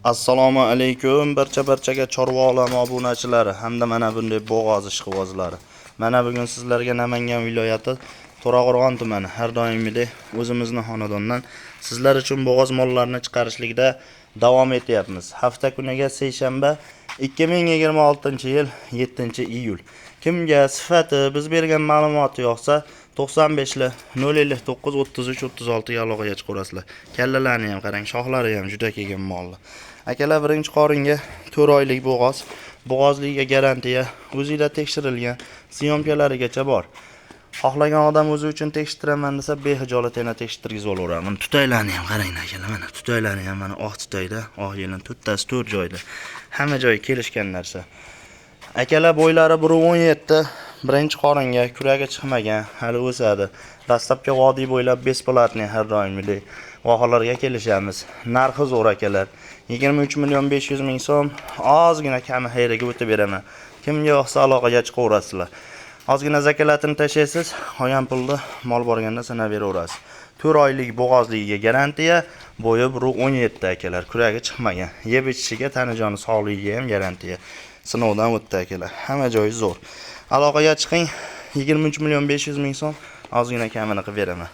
Assalomu alaykum barcha-barchaga chorva olami obunachilari hamda mana bunday bo'g'oz ishqibozlari. Mana bugun sizlarga Namangan viloyati To'raqo'rg'on tumani har doimgidek o'zimizni xonadondan sizlar uchun bo'g'oz mollarini chiqarishlikda davom etyapmiz. Hafta kuniga seshanba 2026-yil 7-iyul. Kimga sifati biz bergan ma'lumot yoqsa 95 li 059 33 36 ga aloqaga chiqaverasizlar. Kallalarni ham qarang, shoxlari ham juda kelgan molli. Akalar, birinchi qoringa 4 oylik bo'g'oz, bo'g'ozligiga garantiya, o'zinglar tekshirilgan, syomkalarigacha bor. Xohlagan odam o'zi uchun tekshirdiraman desa, behijolat yana tekshirtirgizib olaveradi. Mana tutaylarni ham qarang akalar, mana tutaylarni ham, mana oq tutayda, oq yelin to'rttasi to'rt joyda. Hamma joyi kelishgan narsa. Akalar, bo'ylari 1.17, birinchi qoringa, kuragi chiqmagan, hali o'sadi. Dastlabki vodiy bo'ylab бесплатный har doimgidek vohalarga kelishamiz. Narxi zo'r akalar. 23 million 500 ming so'm, ozgina kami xayriga o'tib beraman. Kimga yoqsa aloqaga chiqaverasizlar. Ozgina zakalatini tashlaysiz, qolgan pulni mol borganda sanab beraverasiz. 4 oylik bo'g'ozligiga garantiya, bo'yi 1.17 akalar, kuragi chiqmagan. Yeb ichishiga, tanijoni sog'ligiga ham garantiya. Sinovdan o'tdi akalar. Hamma joyi zo'r. Aloqaga chiqing. 23 million 500 ming so'm, ozgina kamini qilib beraman.